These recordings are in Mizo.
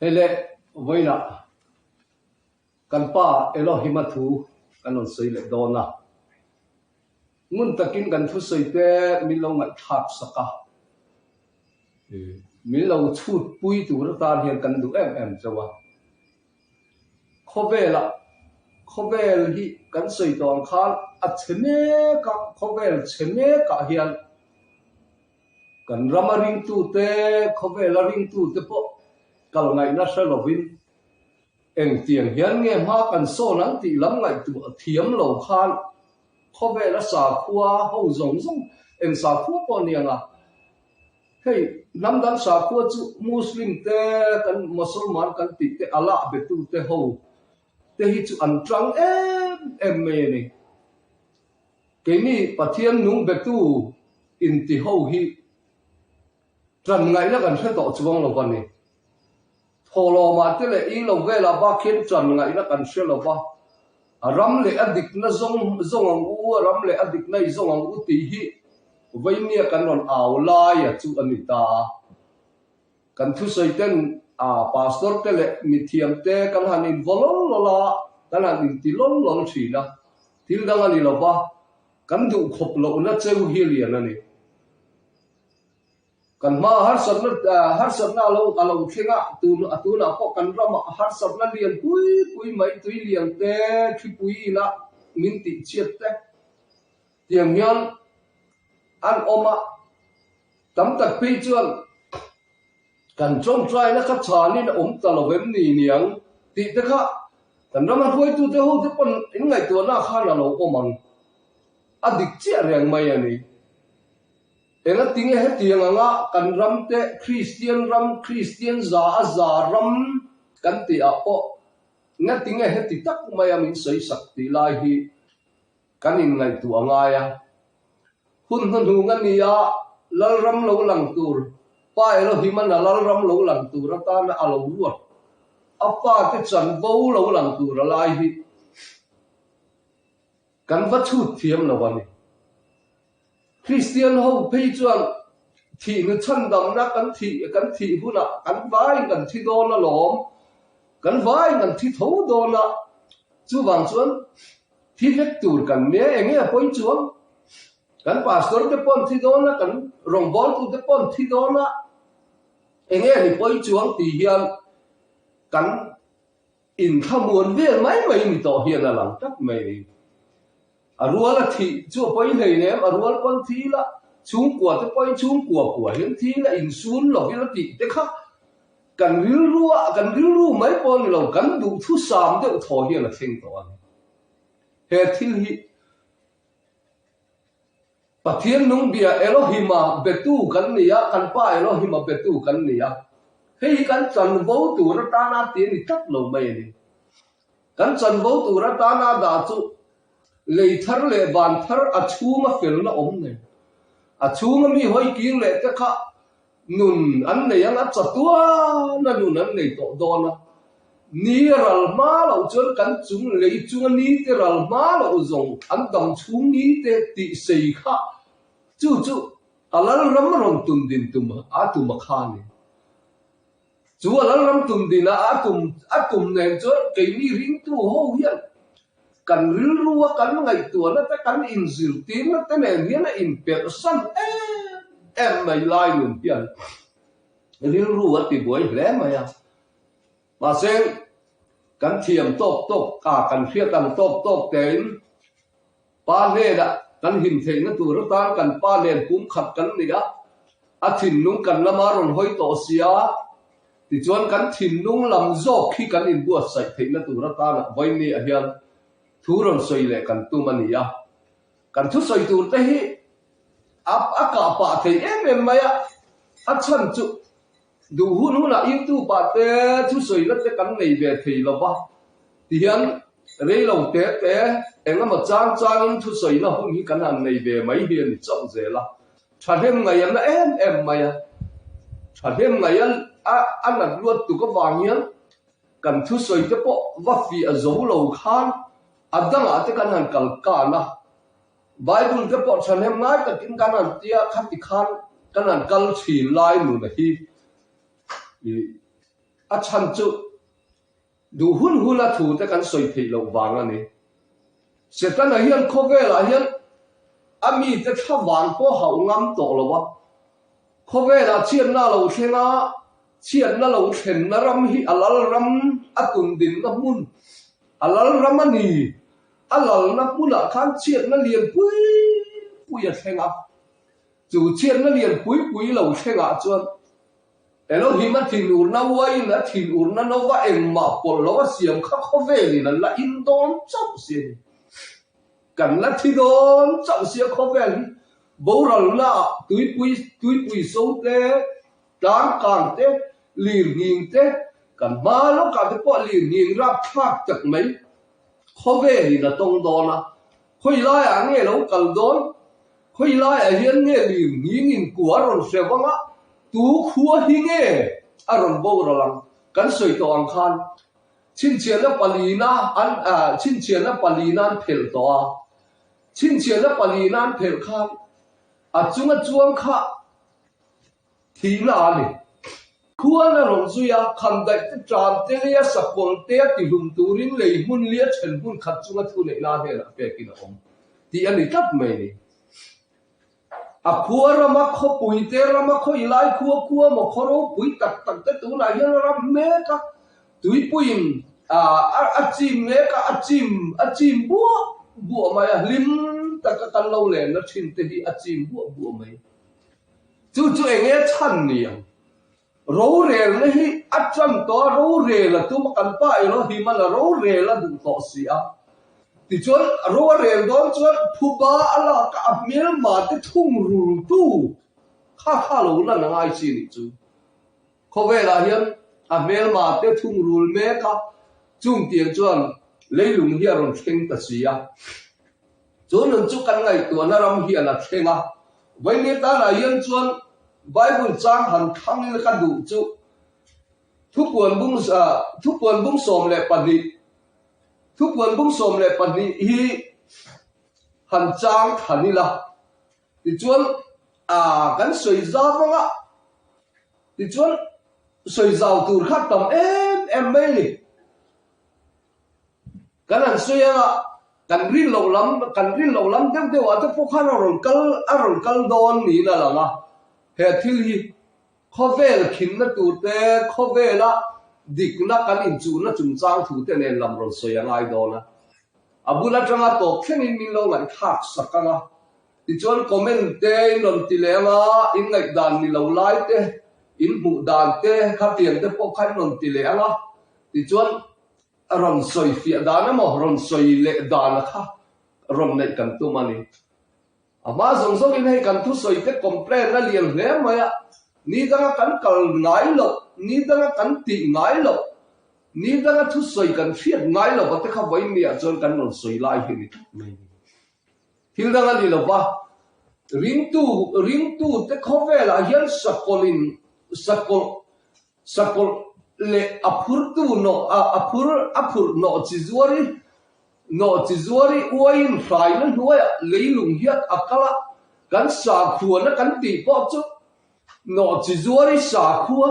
Hei le, vawiinah kan pa Elohim-a thu kan rawn sawi leh dawn a. Ngun takin kan thusawi te min lo ngaihthlak sak a, min lo chhut pui tur atan hian kan duh em em chauh a. Khawvelah, khawvel hi kan sawi tawh ang khan a chhe mek a, khawvel chhe mekah hian Kan rama ringtute, khawvela ringtute pawh kal ngaihna hre lovin engtiang hian nge hma kan sawn ang tih lam ngaihtuah thiam lo khan khawvela sakhua ho zawng zawng eng sakhua pawh a ni ang a, hei hnam dang sakhua chu Muslim te kan Mosolman kan tih te Allah betute ho te hi chu an tang em em mai a ni. Keini Pathian nung betu inti ho hi ṭan ngaihna kan hre tawh chuang lo va ni. Thawhlawmah te leh i lo velah bak hian ṭan ngaihna kan hre lo va, a ram leh a dikna zawng zawng ang u, a ram leh a dikna i zawng ang u tih hi Vainia kan rawn au laia chu a ni ta. Kan thusawi ten a pastor te leh mithiam te kan han invaw lawl lawl a, kan han inti lawl lawl thin a, thil dang a ni lo va, kan duh khawp lohna cheu hi lian a ni. Kan hma harsatna harsatna a lo a lo thleng a, tun a tunah pawh kan ramah harsatna lian pui pui mai tui lian te, thlipui ina min tih chhiat te tiang hian an awm a. Tam tak phei chuan kan tawngtaina kha chhanin a awm ta lo em ni niang tih te kha kan rama hruaitute ho te pawn in ngaihtuahna khan a lo awm ang. A dik chiah reng mai a ni. Engatinge hetiang anga kan ram te Kristian ram, Kristian za a za ram kan tih ah pawh ngatinge heti tak maia min sawi sak tih lai hi Kan inngaihtuah a ngai a. Hun hnuhnung a ni a, Lalram lo lang tur, Pa Elohim-a'n a Lalram lo lang tur atana a lo ruat, a fate chanvo lo lang tur a lai hi kan va chhut thiam lo a ni. Kristian ho phei chuan thihnu chhandamna kan thih kan thih hunah kan vaiin kan thi dawn alawm, kan vaiin kan thi tho dawn a, chuvang chuan Thi vek tur kan nia eng nge a pawi chuang? Kan pastor te pawh an thi dawn a, kan rawngbawltu te pawh an thi dawn a, eng nge ni pawi chuang tih hian kan inthlamuan vel mai mai ni tawh hian a lang tlat mai a ni. A rual a thih chu a pawi hlei nem, a rual pawn thi la, chhungkua te pawhin chhungkua kua hian thi la, insun lovin a tih te kha kan rilru a, kan rilru mai pawh a ni lo, kan duhthusam deuh thaw hian a thleng tawh a ni. He thil hi Pathian nung bia Elohim-a betu kan ni a, kan Pa Elohim-a betu kan ni a. Hei hi kan chanvo tur atana ti a ni tlat lo mai a ni. Kan chanvo tur atana dah chu lei thar leh van thar a chhunga felna awm nei. A chhunga mi hawi kir leh te kha Nun an nei ang a, chatuana nun an nei tawh dawn a. Ni a ral hma loh chuan kan chung lei chunga ni te ral hma loh zawng an dam chhung ni te tih sei kha chu chu a Lalram rawn tum din tum a tum a kha a ni. Chu a Lalram tum din a a tum a tum nen chuan keini ringtu ho hian Kan rilrua kan ngaihtuahna te, kan inzirtirna te nen hian a inperhsan em em mai lai nun hian rilru a tibuai hle mai a. Mahse, kan thiam tawk tawk a, kan hriat ang tawk tawk tein Pa hnenah kan him theihna tur atan kan Pa nen pumkhat kan ni a, a thinlung kan lama rawn hawi tawh sia, Tichuan kan thinlung lam zawk hi kan inbuatsaih theihna tur atana Vawinia hian thu rawn sawi leh kan tum a ni a. Kan thusawi tur te hi a a kah pah thei em em mai a, a chhan chu duh hun hunah YouTube ah te thusawina te kan nei ve thei lo va, tihian rei lo te te engemaw chang changin thusawina hun hi kan han nei ve mai hi a ni chauh zel a. Thahnem ngaih a na em em mai a, thahnem ngaih a a nat luat tuk avang hian kan thusawi te pawh va fiah zo lo khan a dangah te kan han kal kan a, Bible te pawh thahnem ngai takin kan han tia khati khan kan han kal thin lai nuna hi. A chhan chu duh hun huna thu te kan sawi theih loh vang a ni. Setana hian khawvelah hian a mite thlavang pawh hauh ngam tawh lo a. Khawvelah chhiatna a lo thleng a, chhiatna lo thlenna ram hi a lal ram a tundinna hmun, a lal ram a ni. A lalna hmunah khan chhiatna lian pui pui a thleng a. Chu chhiatna lian pui pui lo thlengah chuan Elohim a thinurna uaiin a thinurna nova engmah pawlh lo a siam kha khawvelin an la in dawn chauh si a ni. Kan la thi dawn chauh si a khawvel hi boralna ah tuipui tuipui so te, tlangkang te, lirnghing te, kan hma lawkah te pawh lirnghing rapthlak tak mai khawvelin a tawng dawn a, khawi laiah nge lo kal dawn? Khawi laiah hian nge lirnghing in kua a rawn hre vang a, tu khua hi nge a rawn boral ang? Kan sawi tawh ang khan chhinchhiahna palina an chhinchhiahna palina an phelh tawh a, chhinchhiahna palina an phelh khan a chunga chuang kha Thihna a ni. Khuan a rawn zui a, khandaih te tan te leh a sakawlh te a tihlum turin lei hmun li a then hmun khat chunga thuneihna a hnenah pekin a awm tih a ni tlat mai ni. A khua rama khawpui te rama khawi lai khua khua maw khaw ropui tak tak te tunah hian a ram mek a, tuipuiin a chim mek a, a chim a chim buah buah mai a, hlim taka kan lo lenna thin te hi a chim buah buah mai. Chu chu eng nge chhan ni ang? Rorelna hi a ṭan tawh a, rorel a tum a, kan pa Elohim-a'n a rorel a duh tawh si a. Tichuan, ro a rel dawn chuan phuba a lak a, a hmelma te thungrultu kha kha lo lan a ngai chi nih chu. Khawvelah hian a hmelma te thungrul mek a, chung tiang chuan leilung hi a rawn thleng ta si a. Chu nun chu kan ngaihtuahna ram hian a thleng a. Vawiin tanah hian chuan Bible chang han thlang ila ka duh chu Thupuan bung Thupuan bung 12 Thupuan bung 12 hi han chang than ila. Tichuan kan sawi zau vang a, tichuan sawi zau tur kha tam em em mai a ni. Kan han sawi anga kan rin loh lam kan rin loh lam deuh deuh ah te pawh khan a rawn kal a rawn kal dawn niin a lang a, he thil hi khawvel khinna tur te khawvela dikna kan inchuhna chungchang thu te nen lam rawn sawi a ngai dawn a. A bul atanga tawp thlengin min lo ngaihthlak sak ang a, tichuan comment te in rawn ti leh ang a, in ngaihdan ni lo lai te, in hmuh dan te khatiang te pawh kha in rawn ti leh ang a, tichuan rawn sawi fiah dan emaw rawn sawi leh dan a kha rawn neih kan tum a ni. A hma zawng zawngin hei kan thusawi te complain a lian hle mai a, ni danga kan kal ngai loh, ni danga kan tih ngai loh, ni danga thusawi kan hriat ngai loh va te kha vawiin chuan kan rawn sawi lai hi a ni tlat mai a ni. Thil dang a ni lo va, ringtu ringtu te khawvelah hian sakawlhin sakawlh sakawlh leh a phurtu nawh a phur a phurh nawh chi zuar i Nawh chi zuar i uaiin hraina hnuaiah leilung hian a kal a, kan sakhuana kan tih pawh chu nawh chi zuar i sakhua,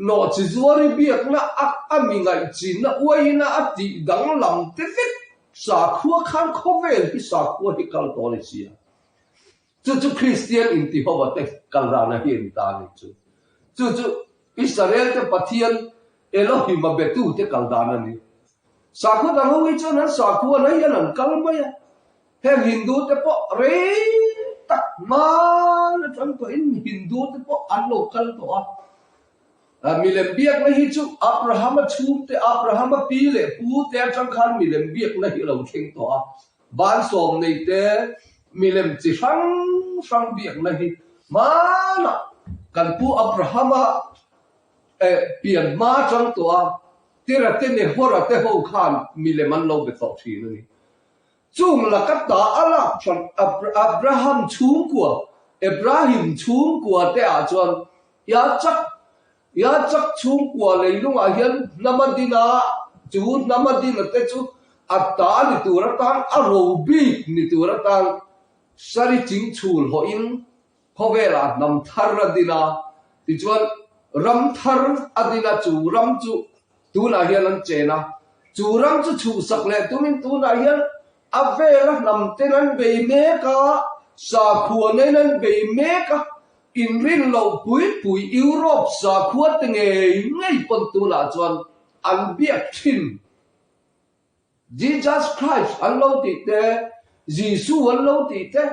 nawh chi zuar i biakna a a mi ngaihchinna uaiina a tih danglam te vek sakhua khan khawvel hi sakhua hi kal tawh a ni si a. Chu chu Kristian intihova te kal rana hi a ni ta a ni chu. Chu chu Israel te Pathian Elohim a betu te kal dan a ni. Sakhua dang ho hi chuan an sakhua na hian an kal mai a, heng Hindu te pawh rei tak hman atang tawhin Hindu te pawh an lo kal tawh a. Milem biakna hi chu Abrahama chhungte, Abrahama pi leh pu te atang khan milem biakna hi a lo thleng tawh a. Ban sawm nei te milem chi hrang hrang biakna hi hmanah kan pu Abrahama pian hma atang tawh a. Tira te Nehora te ho khan milem an lo be tawh thin a ni. Chung laka ta a lak chuan Abraham chhungkua, Ebrahim chhungkua te ah chuan Yachak, Yachak chhungkua leilungah hian hnam a din a, chu hnam a din a te chu a ta ni tur atan, a ro bik ni tur atan Sari chingchhul hawhin khawvelah hnam thar a din a, tichuan. Ram thar a din a, chu ram chu tunah hian an chen a. Chu ram chu chhuhsak leh tumin tunah hian a vela hnam ten an bei mek a, sakhua nen an bei mek a, inrin loh pui pui Europe sakhua te ngei ngei pawn tunah chuan an biak thin. Jesus Christ an lo tih te, Jisu an lo tih te,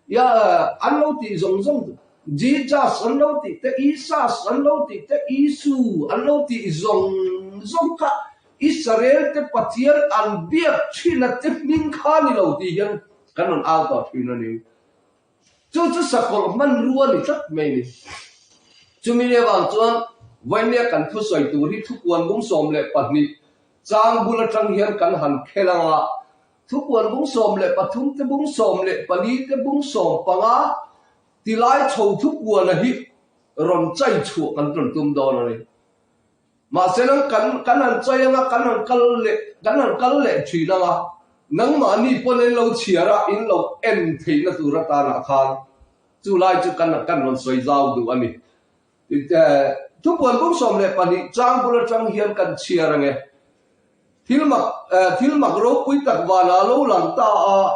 ya an lo tih zawng zawng, Jesus an lo tih te, Isas an lo tih te, Isu an lo tih zawng zawng kha Israel te Pathian an biak thin a te hming kha ni lo tih hian kan rawn au tawh thin a ni. Chu chu sakawlh hmanrua ni tlat mai a ni. Chumi avang chuan Vainia kan thusawi tur hi thupuan bung 12 Chang bul atang hian kan han khel ang a, thupuan bung 13 te bung 14 te bung 15 tilai chho thupuana hi rawn chai chhuah kan rawn tum dawn a ni. Mahse nang kan kan han chai ang a, kan han kal leh kan han kal leh thin ang a, nangmahni pawn in lo chhiar a, in lo en theihna tur atanah khan chu lai chu kan kan rawn sawi zau duh a ni. Thupuan bung 12 chang bul atang hian kan chhiar ang e. Thil mak thil mak ropui tak vanah lo lang ta a,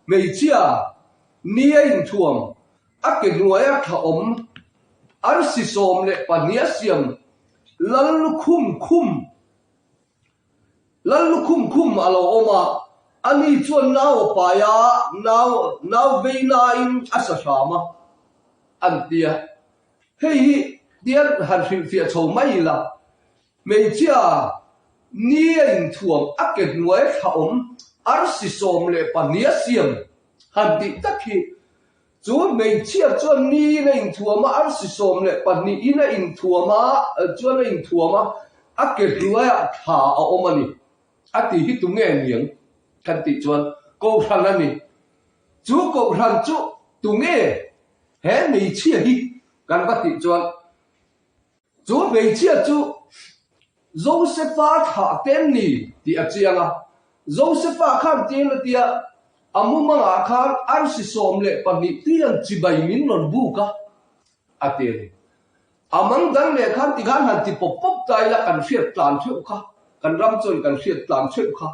hmeichhia ni a inthuam, a ke hnuaia thla awm, arsi 12 a siam lal lukhum khum lal lukhum khum a lo awm a, ani chuan nau a pai a, nau nau vei nain a sa hram a, an ti a. Hei hi tian han hrilhfiah chho mai ila, hmeichhia ni a inthuam a ke hnuai thla awm arsi 12 a siam han tih tak hi chu hmeichhia chuan niin a inthuam a, arsi 12 in a inthuam a, chuan a inthuam a, a ke hnuaiah thla a awm a ni a tih hi tunge niang kan tih chuan Kohhran a ni. Chu Kohhran chu tunge He hmeichhia hi kan va tih chuan chu hmeichhia chu Josefa thlah te an ni tih a chiang a. Josefa khan tiin a tia, a mumangah khan arsi 12 tui an chibai min rawn buk a, a ti a ni. A mang dang leh khan tikhan han ti pawp pawp ta ila kan hriat tlan theuh kha, kan ram chuan kan hriat tlan theuh kha.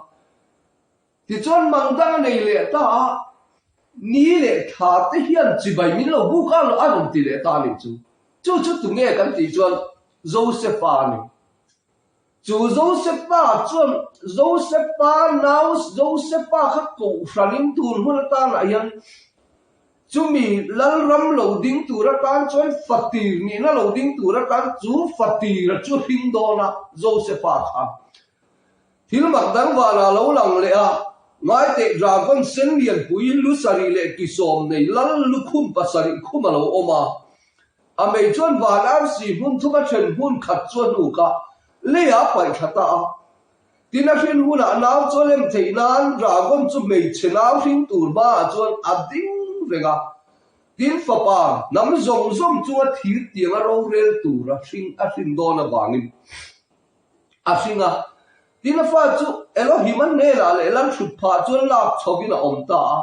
Tichuan mang dang a nei leh ta a, ni leh thla te hian chibai min lo buk a a rawn ti leh ta a nih chu. Chu chu tunge kan tih chuan Josefa a ni. Chu Josefa chuan Josefa nau Josefa kha kohhranin tun hun atanah hian chumi Lalram lo ding tur atan chuan fatir nihna lo ding tur atan chu fatira chu hring dawn a Josefa kha. Thil mak dang vanah lo lang leh a, ngaiteh dragon sen lianpui lu sarih leh ki sawm nei lal lukhum pasarih khum a lo awm a. A mei chuan van arsi hmun thum a then hmun khat chu a hnuk a, leiah a paih thla ta a. Tin a hrin hunah nau chu a lem theih nan dragon chu hmeichhe nau hring tur hmaah chuan a ding reng a. Tin fapa hnam zawng zawng chunga thir tianga rorel tur a hring a hrin dawn avangin A hring a. Tin a fa chu Elohim a hnenah leh lal hrut phah chuan lak chhovin a awm ta a.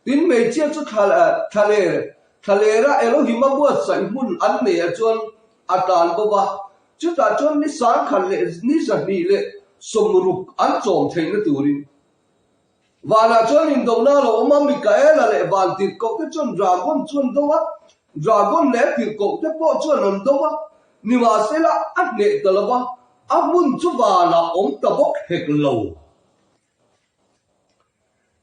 Tin hmeichhia chu thlaler thlalera Elohim a buatsaih hmun an neiah chuan a tlan bo va. Chutah chuan ni 1000 leh ni 260 an chawm theihna turin Vanah chuan indona a lo awm a, Mikaela leh van tirhkohte chuan dragon chu an do a, dragon leh a tirhkohte pawh chuan an do a, nimahsela a hneh ta lo va, a hmun chu vanah awm ta bawk hek lo.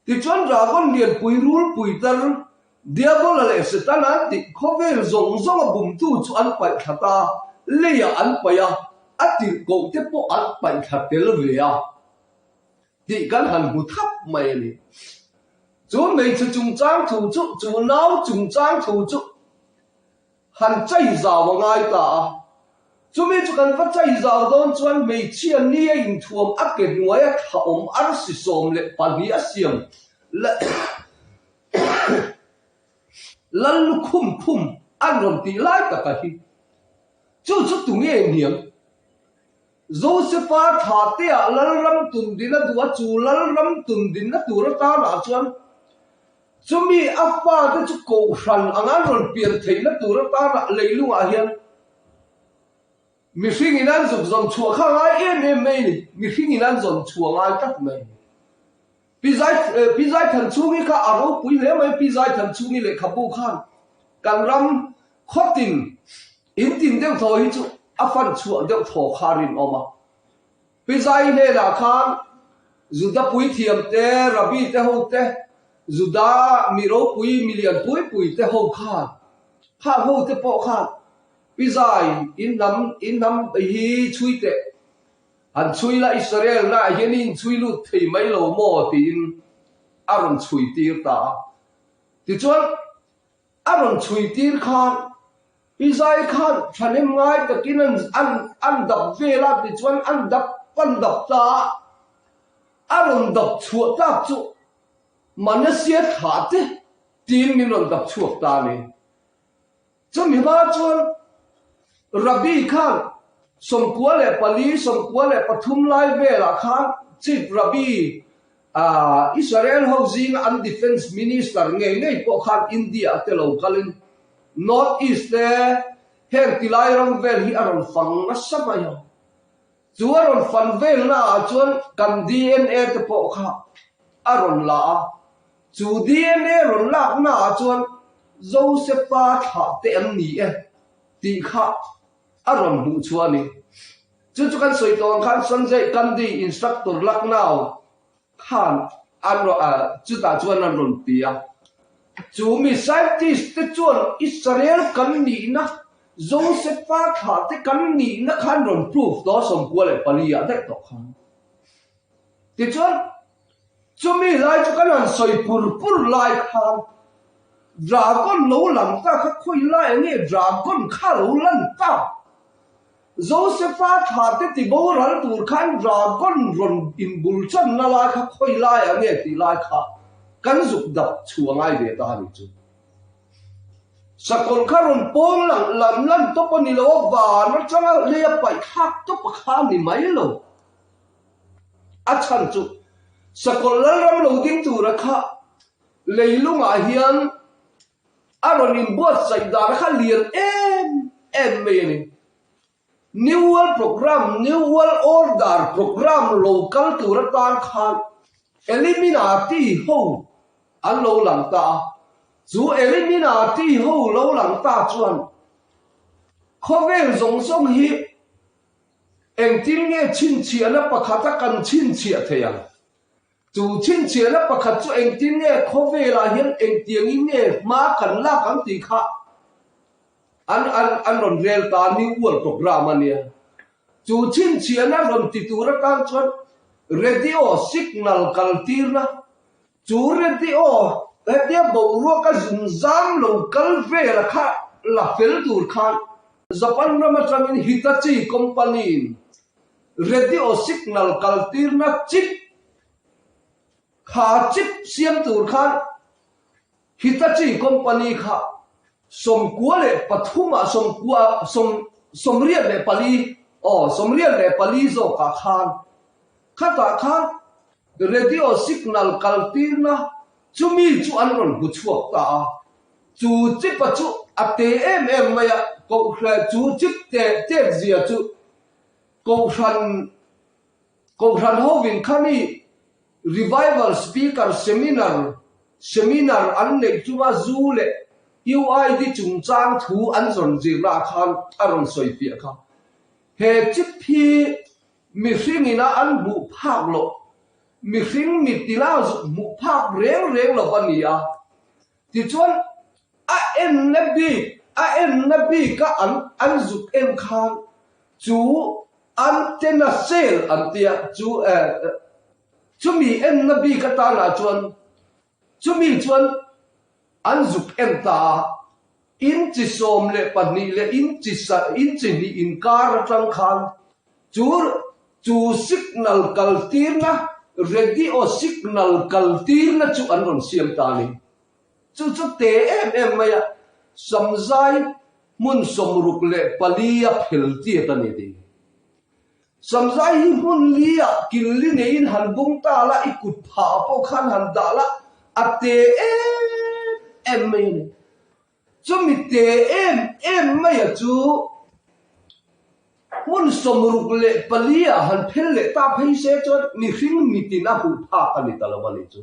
Tichuan dragon lianpui rulpui tar Diabola leh Setana an tih khawvel zawng zawnga bumtu chu an paih thla ta a, leiah an paih a, a tirhkohte pawh an paih thla tel ve a. Tih kan han hmu thap mai a ni. Chu hmeichhe chungchang thu chu, chu nau chungchang thu chu han chai zau a ngai ta a. Chumi chu kan va chai zau dawn chuan hmeichhia ni a inthuam a ke hnuaia thla awm arsi 12 a siam lal lukhum khum an rawn tih lai taka hi. Chu chu tunge niang? Josefa thlateah Lalram tundin a duh a, chu Lalram tundinna tur atanah chuan chumi a fate chu kohhran anga an rawn pian theihna tur atanah leilungah hian. Mihring in an zuk zawn chhuah kha ngai em em mai a ni. Mihring in an zawn chhuah ngai tlat mai. Pi Zai Pi Zaithanchhungi kha a ropui hle mai Pi Zaithanchhungi lehkhabu khan kan ram khawtin in tin deuh thaw hi chu a fan chhuah deuh thaw kha a rinawm a. Pi Zai hnenah khan Juda puithiam te, Rabbi te ho te, Juda mi ropui mi lian pui pui te ho khan, khang ho te pawh khan Pi Zai in hnam in hnam hi chhui teh. Han chhui la Israel naah hian i inchhui lut thei mai lo maw tiin a rawn chhui tir ta a. Tichuan a rawn chhui tir khan Pi Zai khan thahnem ngai takin an an an dap vel a tichuan an dap an dap ta a. A rawn dap chhuah tak chu Manasseh thlah te tiin min rawn dap chhuak ta a ni. Chumi hma chuan Rabbi khan 94, 93 lai velah khan Chief Rabbi Israel ho zinga an Defence Minister ngei ngei pawh khan India ah te lo kalin North East te heng tilai ram vel hi a rawn fang nasa mai a. Chu a rawn fan velna ah chuan kan DNA te pawh kha a rawn la a, chu DNA rawn lakna ah chuan Josepa thlah te an ni e tih kha a rawn hmuh chhuah a ni. Chu chu kan sawi tawh ang khan Sanjay Gandhi instructor Lucknow Khan an rawn a, chutah chuan an rawn ti a. Chu mi scientist te chuan Israel kan nihna, Josepha thlah te kan nihna kha an rawn proof tawh a, 94 ah daih tawh khan. Tichuan, chumi lai chu kan han sawi pur pur lai khan Dragon lo lang ta kha khawi lai eng nge Dragon kha lo lan ta? Josefa thla te ti boral tur khan dragon rawn inbul channa lai kha khawi laiah nge tih lai kha kan zuk dap chhuah ngai ve ta a nih chu. Sakawlh kha rawn pawng lang lam lan tawp a ni lo a, van atanga leia paih thlak tawp a kha a ni mai lo. A chhan chu sakawlh lalram lo ding tura kha leilungah hian A rawn inbuatsaih dan kha lian em em mai a ni. New World Programme, New World Order Programme lo kal tur atan khan Eliminati ho an lo lang ta a. Chu Eliminati ho lo lang ta chuan khawvel zawng zawng hi engtin nge chhinchhiahna pakhata kan chhinchhiah thei ang? Chu chhinchhiahna pakhat chu engtin nge khawvelah hian engtiangin nge hma kan lak ang tih kha an an an rawn rel ta a, New World Programme a nia. Chu chhinchhiahna rawn ti tur atan chuan radio signal kal tirna, chu radio hetia boruaka zunzam lo kal vela kha la fel tur khan Japan ram atangin Hitachi company-in Radio signal kal tirna chip kha chip siam tur khan Hitachi company kha 93 ah 90 sawm 84 aw 84 zawkah khan khatah khan radio signal kal tirna chumi chu an rawn hmu chhuak ta a. Chu chip a chu a te em em mai a, kohhran chu chip te chet zia chu Kohhran Kohhran hovin khami Revival Speaker Seminar Seminar an neih chunga zu leh UID chungchang thu an zawn zirna ah khan a rawn sawi fiah kha. He chip hi mihring ina an hmuh phak loh, mihring mitila zuk hmuh phak reng reng lo a ni a. Tichuan a enna bik a enna bika an an zuk en khan chu antenna cell an tia chu eh chumi enna bik atanah chuan chumi chuan an zuk en ta a, inchi 12 leh inchi inchi hnih inkar atang khan chu chu signal kaltirna radio signal kaltirna chu an rawn siam ta a ni. Chu chu te em em mai a, samzai hmun 64 a phel tiat a ni tih. Samzai hi hmun li ah kil li neiin han bung ta la, i kut phah pawh khan han dah la, a te em em mai a ni. Chumi te em em maia chu. Hmun 64 ah han phel leh ta phei se chuan mihring mitin a hmuh phak a ni ta lo a ni chu.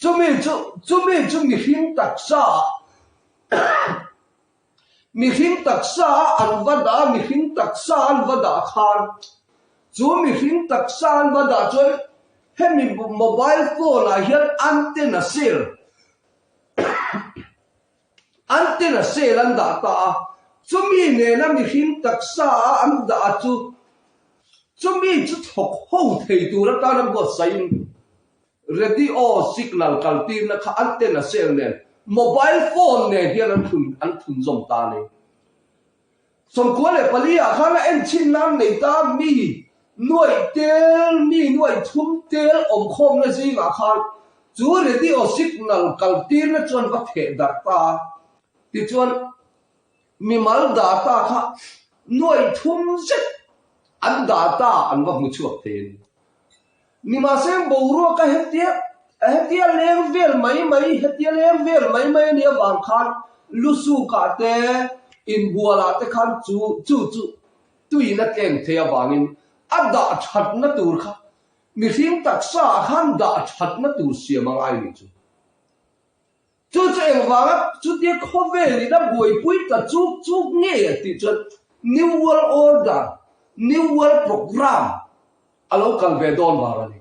Chumi chu chumi chu mihring taksa ah mihring taksa a an va dah a, mihring taksa an va dah khan chu mihring taksa an va dah chuan hemi mobile phone ah hian antenna cell Antenna cell an dah ta a, chumi nena mihring taksa a an dah chu chumi chu thawk ho thei tur atana buatsaihin radio signal kaltirna kha antenna cell nen mobile phone nen hian an thun an thunzawm ta a ni. 94 ah khan a enchhin nan nei ta mi nuaih tel, mi nuaih thum tel awmkhawmna zingah khan chu radio signal kaltirna chuan va theh darh ta a. Tichuan, mimal data kha nuaih thum zet an data an va hmu chhuak thei a ni. Nimahse, boruaka hetia hetia leng vel mai mai, hetia leng vel mai mai a nih avang khan lusukah te, inbualah te khan chu chu chu tuiin a tlem thei avangin a dah thatna tur kha mihring taksaah khan dah thatna tur siam a ngai nih chu. Chu chu engvanga chutia khawvelin a buaipui ta chuk chuk ngei a tih chuan New World Order, New World Programme a lo kal ve dawn vang a ni.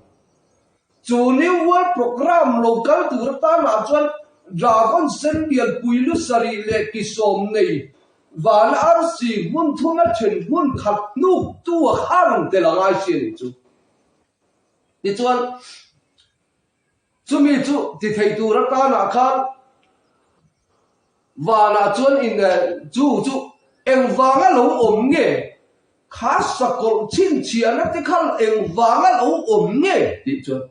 Chu New World Programme lo kal tur atanah chuan Dragon sen lianpui lu sarih leh ki sawm nei van arsi hmun thuma then hmun khat hnuktu a khan tel a ngai si a nih chu. Tichuan. Chumi chu ti thei tur atanah khan vanah chuan in chu chu engvanga lo awm nge? Kha sakawlh chhinchhiahna te kha engvanga lo awm nge? tih chuan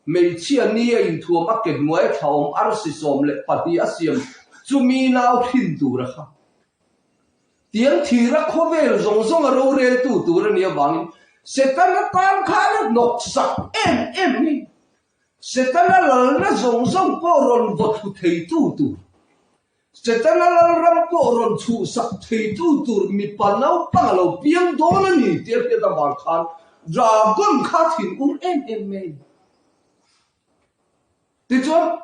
hmeichhia ni a inthuam a ke hnuai thla awm arsi 12 a siam chumi nau hrin tura kha Tiang thira khawvel zawng zawnga roreltu tur a nih avangin Setana tan khan a hnawksak em em hi. Setana lalna zawng zawng pawh rawn vaw thlu theitu tur, Setana lalram pawh rawn chhuhsak theitu tur mipa naupang a lo piang dawn a ni tih a hriat avang khan Dragon kha a thinur em em mai a ni. Tichuan,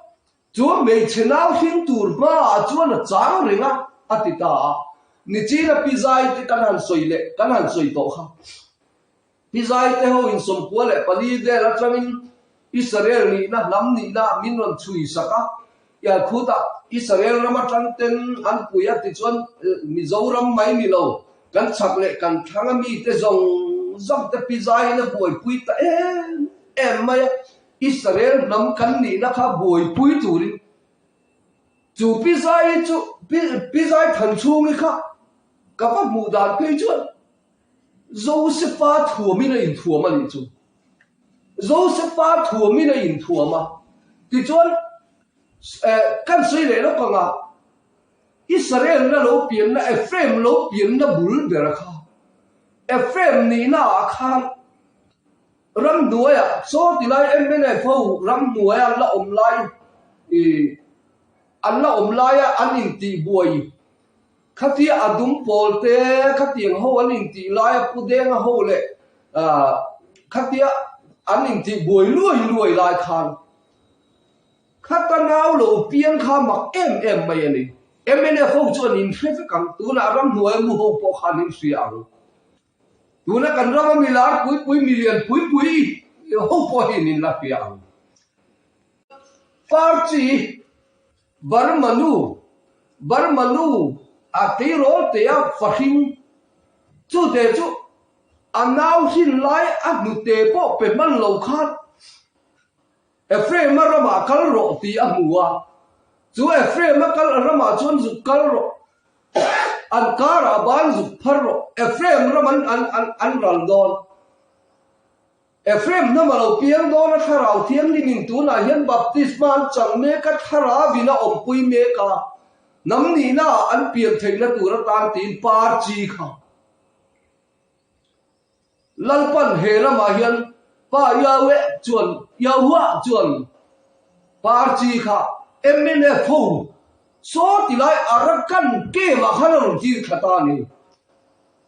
chu hmeichhe nau hring tur hmaah chuan a chang reng a, a ti ta a. Nichina Pi Zai te kan han sawi leh kan han sawi tawh kha. Pi Zai te ho in 94 vel atangin Israel nihna hnam nihna min rawn chhui sak a, ia khutah Israel ram atang ten an pui a tichuan Mizoram mai ni lo kan chhak leh kan thlang a mite zawng zawng te Pi Zaiin a buaipui ta em em mai a. Israel hnam kan nihna kha buaipui turin chu Pi Zai chu Pi Zai Thanchhungi kha ka va hmuh dan phei chuan Josefa thuamin a inthuam a nih chu. Josefa thuamin a inthuam a, tichuan kan sawi leh lawk ang a, Israel na lo pianna Ephraim lo pianna bul bera kha Ephraim nihna ah khan Ramhnuaiah chaw ti lai mnf ho ramhnuaia an la awm lai ih an la awm laia an intih buai khatia a dum pawl te khatiang ho an intih laia Pu Denga ho leh ah khatia an intih buai luai luai lai khan khata nau lo piang kha mak em em mai a ni. Mnf ho chuan inhre vek ang tunah ramhnuaia mu ho pawh khan inhria ang. Tuna kan rama milar pui pui, milian pui pui ho pawh hi min la hria ang. Party Burma nu, Burma nu a tleirawl te a fahring chute chu a nau hrin lai a hnute pawh pe hman lo khan Ephraim-a ramah kal rawh tih a hmu a, chu Ephraim-a kal ramah chuan zuk kal rawh, an karah ban zuk phar rawh, Ephraim ram an an an an ral dawn. Ephraim hnam a lo piang dawn a, Thlarau Thianghlimin tunah hian baptisma an chang mek a, Thlarauvin a awmpui mek a, hnam nihnaah an pian theihna tur atan tiin par chi kha. Lalpan he lamah hian Pa Yahweh chuan Yahuah chuan party kha mnf ho saw ti lai Arakan camp ah khan a rawn tir thla ta a ni.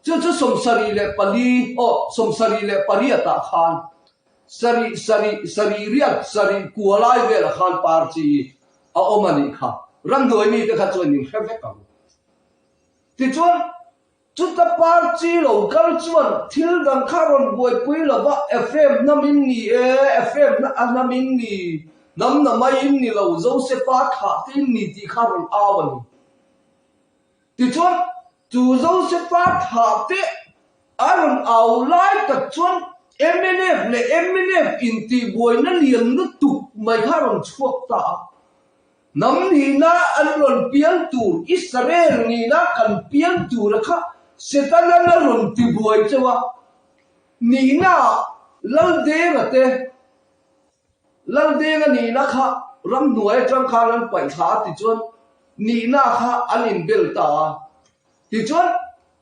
Chu chu 74, aw, 78 ah khan sarih, sarih, sarih riat, sarih kua lai velah khan parchi a awm a nih kha. Ramhnuai mite kha chuan in hre vek ang. Tichuan, chuta parchi lo kal chuan thil dang kha rawn buaipui lo va, Ephraim hnam in ni e, Ephraim a hnam in ni, hnam na mai in ni lo, Josefa thlah te in ni tih kha rawn au a ni. Tichuan, chu Josefa thlah te a rawn au lai tak chuan mnf leh mnf intihbuaina lian lutuk mai kha a rawn chhuak ta a. Hnam nihna an rawn piang tur, Israel nihna kan piang tura kha Setana'n a rawn tibuai cheu a. Nihna ah Laldenga te, Laldenga nihna kha ramhnuai atang khan an paih thla a tichuan nihna kha an inbel ta a. Tichuan,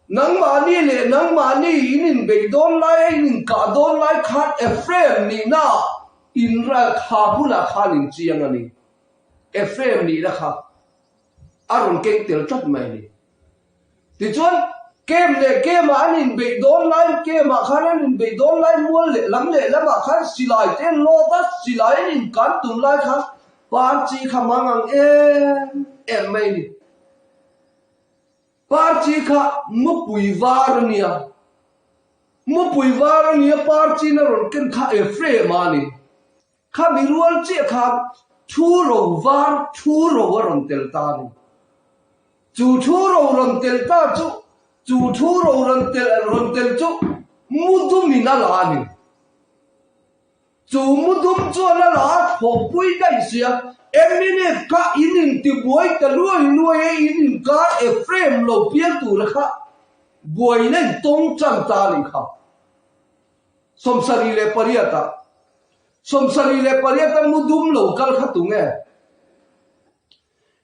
nangmahni leh nangmahni in inbeih dawn lai a in inkah dawn lai khan Ephraim nihna ah in kha hunah khan in chiang a ni. Ephraim nihna kha a rawn keng tel tlat mai a ni. Tichuan, kem leh kemah an inbeih dawn lai, kemah khan an inbeih dawn lai mual leh lam leh lamah khan silai te an lawt a, silai an inkan tum lai khan parchi kha mang ang em em mai a ni. Parchi kha mupui var a nia. Mupui var a nia parchiin a rawn ken kha Ephraim-a a ni. Kha mi rual chiah khan thu ro var thu ro a rawn tel ta a ni. Chu thu ro rawn tel ta chu, chu thu ro rawn tel rawn tel chu mudumin a la a ni. Chu mudum chuan a la a thawhpui daih sia, mnf kha in intibuai ta luai luai e, in inkar Ephraim lo piang tura kha buaina in tawng tan ta a nih kha. 78 ah 78 a mudum lo kal kha tunge?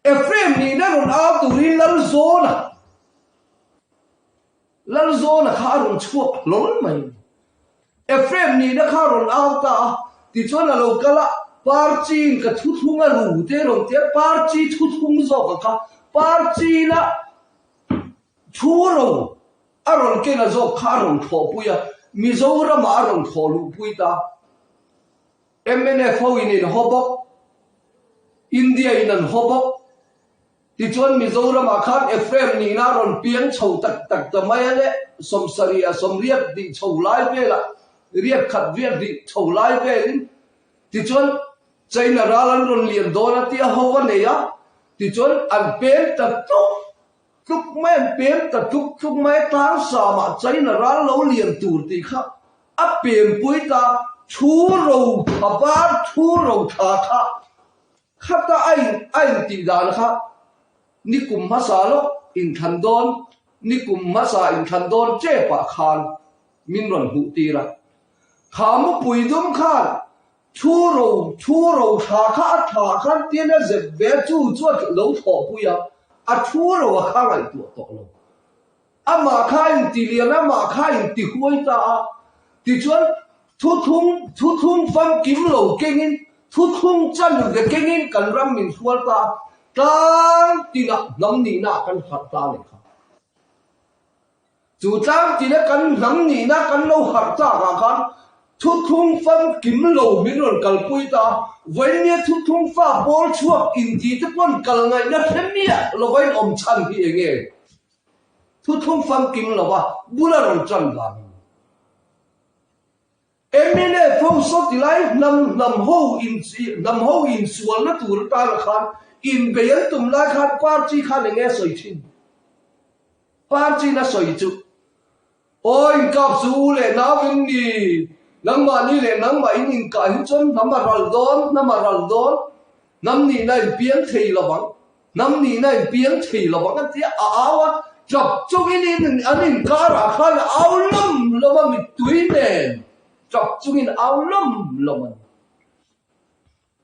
Ephraim nihna rawn au turin Lalzawna Lalzawna kha a rawn chhuak hlawl mai. Ephraim nihna kha a rawn au ta a, tichuan a lo kal a, Parchiin ka thuthlung a ru te rawn ti a, Parchi thuthlung zawk a kha, Parchiina thu ro a rawn ken a zawk kha a rawn thawhpui a, Mizoramah a rawn thawh luhpui ta. Mnf ho in in haw bawk, India in an haw bawk. Tichuan Mizoramah khan Ephraim nihna a rawn piang chho tak tak ta mai a le, 70 a sawmriat dih chho lai velah, riat khat riat dih chho lai velin tichuan China ral an rawn lian dawn a tia ho a nei a, tichuan an pem ta tluk tluk mai, an pem ta tluk tluk mai a, tlangsam-ah China ral lo lian tur tih kha a pempui ta, thu ro tha var, thu ro tha kha Khata a in a intih dan kha ni kum hmasa lawk inthlan dawn, ni kum hmasa inthlan dawn tepah khan min rawn hmuh tir a. Kha mupui dum khan thu ro thu ro tha kha a tha khan tin a zep ve chu chu a lo thlawhpui a, a thu ro a kha ngaihtuah tawh lo. Amah kha a inti lian a, amah kha a inti huai ta a. Tichuan, thuthlung, thuthlung famkim lo kengin, thuthlung chan ve kengin kan ram min hrual ta a, tlang tinah hnam nihna ah kan harh ta a nih kha. Chu tlang tina kan hnam nihna kan lo harh tak ah khan thuthlung famkim lo min rawn kalpui ta a, vawinia thuthlung fa pawl chhuak inti te pawn kal ngaihna hre miah lova inawm chhan hi eng nge? Thuthlung famkim lova bul a rawn tan dan a ni. Mnf ho saw ti lai hnam hnam ho in hnam ho insualna tur atana khan inbei an tum lai khan party khan eng nge a sawi thin? Party in a sawi chu Aw inkap chu u leh nau in ni, nangmahni leh nangmah in inkah hi chuan hnam a ral dawn, hnam a ral dawn, hnam nihna in piang thei lo vang, hnam nihna in piang thei lo vang a ti a, a au a, tap chungin in an inkarah khan a au lawm lawm a, mittui nen tap chungin au lawm lawm a ni.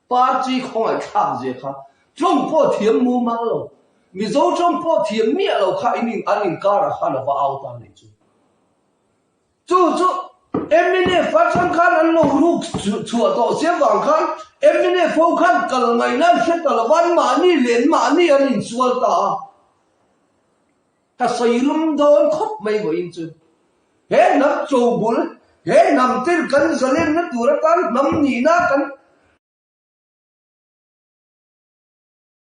Party khawngaihthlak zia kha tawng pawh thiam mumal lo, Mizo tawng pawh thiam miah lo kha in in an inkarah khan a va au ta nih chu. Chu chu mnf atang khan an lo ruk chhuah tawh sia vang khan mnf ho khan kal ngaihna an hre ta lo va, an mahni leh an mahni an insual ta a. Ka sawi lum dawn khawp mai vawiin chu. He hnam chobul, he hnam ten kan zalenna tur atan hnam nihna kan.